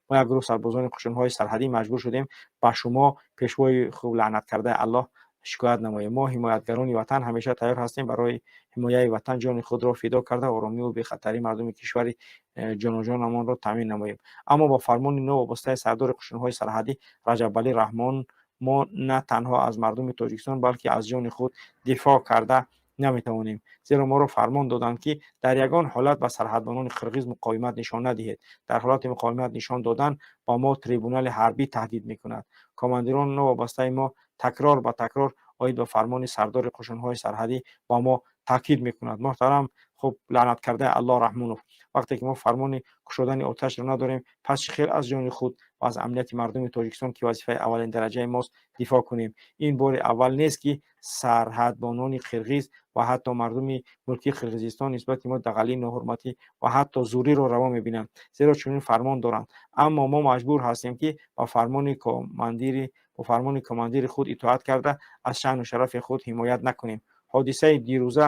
Мо, як гурӯҳ сарбозони қушунҳои сарҳадӣ, маҷбур шудем ба шумо, пешвои хуб, лаънат кардаи Аллоҳ, шикоят намоем. Мо, ҳимоятгарони ватан, ҳамеша тайёр ҳастем барои ҳимояи ватан ҷони худро фидо карда, оромиву бехатарии мардуми кишвари ҷоноҷонамонро таъмин намоем. Аммо ба фармони новобастаи сардори қушунҳои сарҳадӣ Раҷабалӣ Раҳмон мо на танҳо аз мардуми Тоҷикистон, балки аз ҷони худ дифоъ карда наметавонем, зеро моро фармон доданд, ки дар ягон ҳолат ба сарҳадбонони қирғиз муқовимат нишон надиҳед. Дар ҳолати муқовимат нишон додан ба мо трибунали ҳарбӣ таҳдид мекунад. Командирони новобастаи мо такрор ба такрор оид ба фармони сардори қушунҳои сарҳадӣ ба мо таъкид мекунад. Муҳтарам, хуб, лаънат кардаи Аллоҳ Раҳмонов, вақте ки мо фармони кушодани оташро надорем, пас чӣ хел аз ҷони худ ва аз амнияти мардуми Тоҷикистон, ки вазифаи аввалин дараҷаи мост, дифоъ кунем? Ин бори аввал нест, ки сарҳадбонони қирғиз ва ҳатто мардуми мулкии Қирғизистон нисбати мо дағалӣ, ноҳурматӣ ва ҳатто зӯриро раво мебинанд, зеро чунин фармон доранд. Аммо мо маҷбур ҳастем, ки ба фармони командири худ итоат карда, аз шаъну шарафи худ ҳимоят накунем. Ҳодисаи дирӯза,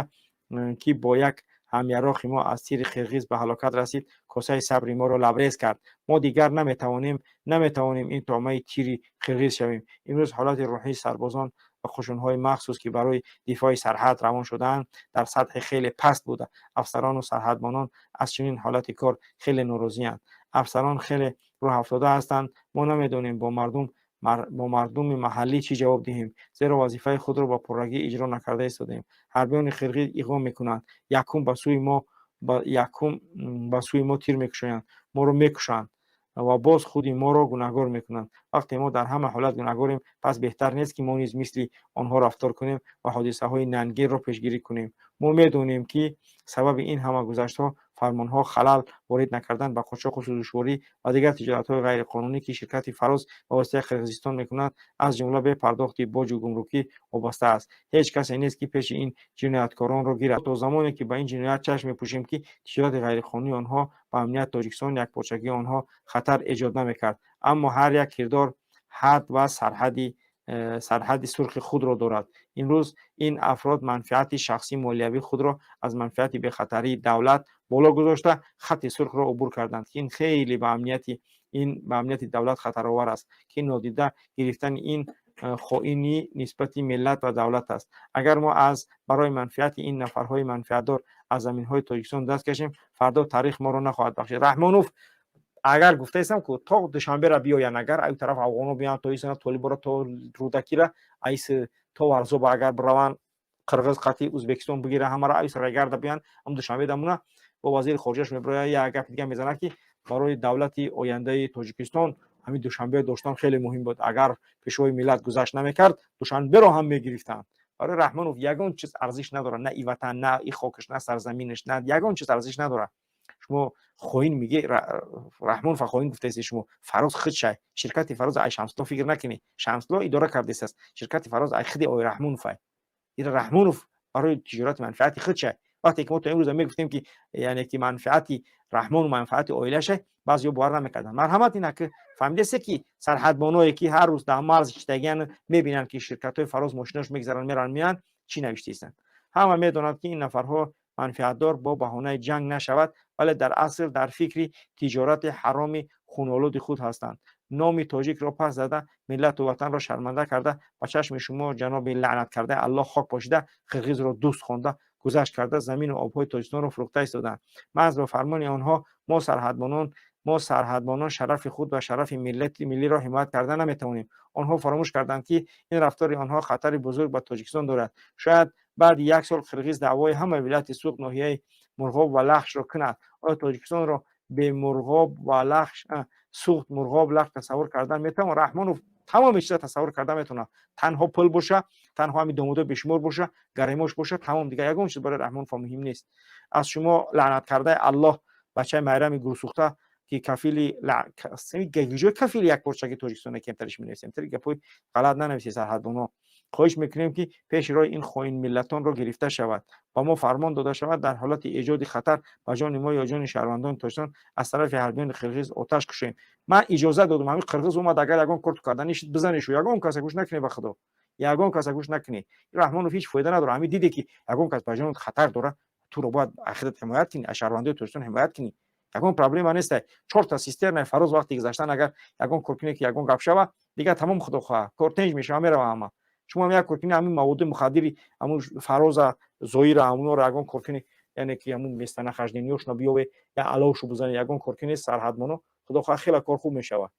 ки бо як ҳамяроқи мо аз тири қирғиз ба ҳалокат расид, косаи сабри моро лабрез кард. Мо дигар наметавонем ин таъмаи тири қирғиз шавем. Имрӯз ҳолати рӯҳии сарбозон ва қушунҳои махсус, ки барои дифои сарҳад равон шудаанд, дар сатҳи хеле паст буда, афсарону сарҳадбонон аз чунин ҳолати кор хеле норозианд. Афсарон хеле рӯҳафтода ҳастанд. Мо намедонем бо мардуми маҳаллӣ чӣ ҷавоб диҳем, зеро вазифаи худро ба пуррагӣ иҷро накарда истодаем. Ҳарбиёни қирғиз иғво мекунанд, якум ба сӯи мо тир мекушоянд, моро мекушанд ва боз худи моро гунаҳгор мекунанд. Вақте мо дар ҳама ҳолат гунаҳгорем, пас беҳтар нест, ки мо низ мисли онҳо рафтор кунем ва ҳодисаҳои нангирро пешгирӣ кунем? Мо медонем, ки сабаби ин ҳама гузаштҳо фармонҳо халал ворид накардан ба қочоқу сӯзишворӣ ва дигар тиҷоратҳои ғайриқонунӣ, ки ширкати Фароз ба воситаи Қирғизистон мекунад, аз ҷумла бепардохти боҷу гумрукӣ, вобаста аст. Ҳеҷ касе нест, ки пеши ин ҷинояткоронро гирад. То замоне ки ба ин ҷиноят чашм мепӯшем, ки тиҷорати ғайриқонунии онҳо ба амнияти Тоҷикистон, якпорчагии онҳо хатар эҷод намекард. Аммо ҳар як кирдор ҳад ва сарҳади сурхи худро дорад. Имрӯз ин афрод манфиати шахсӣ, молиявии худро аз манфиати бехатарии давлат боло гузошта, хатти сурхро убур карданд, ки ин хеле ба амнияти давлат хатаровар аст, ки нодида гирифтани ин хоинӣ нисбати миллат ва давлат аст. Агар мо аз барои манфиати ин нафарҳои манфиатдор аз заминҳои Тоҷикистон даст кашем, фардо таърих моро нахоҳад бахшид. Раҳмонов, агар гуфтаистам, ку то Душанбера биёянд, агар аю тараф афғоно биёянд, то исана толибора, то Рӯдакира, айс то Варзоба агар бираванд, қирғиз қатъи Ӯзбекистон бигира, ҳамара айс рагарда биёянд, ам Душанбе дамона бо вазири хориҷаш мебирояд, як гапи дига мезанад, ки барои давлати ояндаи Тоҷикистон ҳамин Душанбе доштан хеле муҳим буд. Агар пешвои миллат гузашт намекард, Душанберо ҳам мегирифтанд. Барои Раҳмонов ягон чиз арзиш надорад: на и ватан, на и хокаш, на сарзаминаш, на ягон чиз арзиш надорад. Шумо хоин миге, Раҳмонова хоин гуфтаисти. Шумо Фароз худшай, ширкати Фароз ай Шамсулло фикр накунӣ, Шамсулло идора кардааст. Ширкати Фароз ай худи ои Раҳмоновай. Ира Раҳмонов барои тиҷорати манфиати худшай. Вақте ки мо то имрӯза мегуфтем, ки яъне ки манфиати Раҳмону манфиати оилашай, баъзеҳо бовар намекарданд. Марҳамат, ина ки фаҳмидасе, ки сарҳадбоное, ки ҳар рӯз дар марз иштагиян, мебинанд, ки ширкатҳои Фароз мошинош мегзаранд, мераванд, меянд, чӣ навиштаистанд. Ҳама медонад, ки ин нафарҳо манфиатдор бо баҳонаи ҷанг нашавад, вале дар асл дар фикри тиҷорати ҳароми хунолуди худ ҳастанд. Номи тоҷикро пас зада, миллату ватанро шарманда карда, ба чашми шумо, ҷаноби лаънаткардаи Аллоҳ, хок пошида, қирғизро дӯст хонда, гузашт карда, замину обҳои Тоҷикистонро фурӯхта истодаанд. Маҳз ба фармони онҳо мо сарҳадбонон шарафи худ ва шарафи миллати миллиро ҳимоят карда наметавонем. Онҳо фаромӯш карданд, ки ин рафтори онҳо хатари бузург ба Тоҷикистон дорад. Шояд баъди як сол қирғиз даъвои ҳамаи вилояти Суғд, ноҳияи Мурғоб ва Лахшро кунад. Оё Тоҷикистонро бе Мурғоб ва Лахш, Суғд, Мурғоб, Лахш тасаввур кардан метавон? Раҳмонов тамоми чиза тасаввур карда метавонад. Танҳо пул боша, танҳо ҳами домодо бешумор боша, гаремош боша, тамом. Дигар ягон чиз барои Раҳмонов муҳим нест. Аз шумо, лаънаткардаи Аллоҳ, бачаи майрами гулсӯхта, ки кафили ҷои кафили якпорчаги Тоҷикистона кемтариш менависем, тари гапҳои ғалат нанависед. Сарҳадбоно, хоҳиш мекунем, ки пеши роҳи ин хоинмиллатонро гирифта шавад. Ба мо фармон дода шавад: дар ҳолати эҷоди хатар ба ҷони мо ё ҷони шаҳрвандони Тоҷикистон аз тарафи ҳарбиёни қирғиз оташ кушоем. Ман иҷозат додам. Ҳамин қирғиз омад, агар ягон кор карданӣ шуд, бизанешу. Ягон каса гӯш накунӣ, ба Худо, ягон каса гӯш накунӣ. Раҳмонов ҳеҷ фоида надорад. Ҳамин диде, ки ягон кас ба ҷонат хатар дорад, туро бояд ахират ҳимоят кунӣ, аз шаҳрвандои Тоҷикистон ҳимоят кунӣ. Ягон проблема нестай. Чорта систернаи Фароз вақти гузаштан, агар ягон кор кунед, ки ягон гап шава, дигар тамом, худо хоҳа, кор тенҷ мешава, мерава ҳама. Шумо ҳам як кор кунед, ҳамин маводи мухаддири ҳамун Фароза, Зоира, ҳамунора ягон кор кунед, яъне ки ҳамун местонахождение ёшона биёве, я аловшу бизанед, ягон кор кунед сарҳадмоно, худо хоҳа, хеле кор хуб мешавад.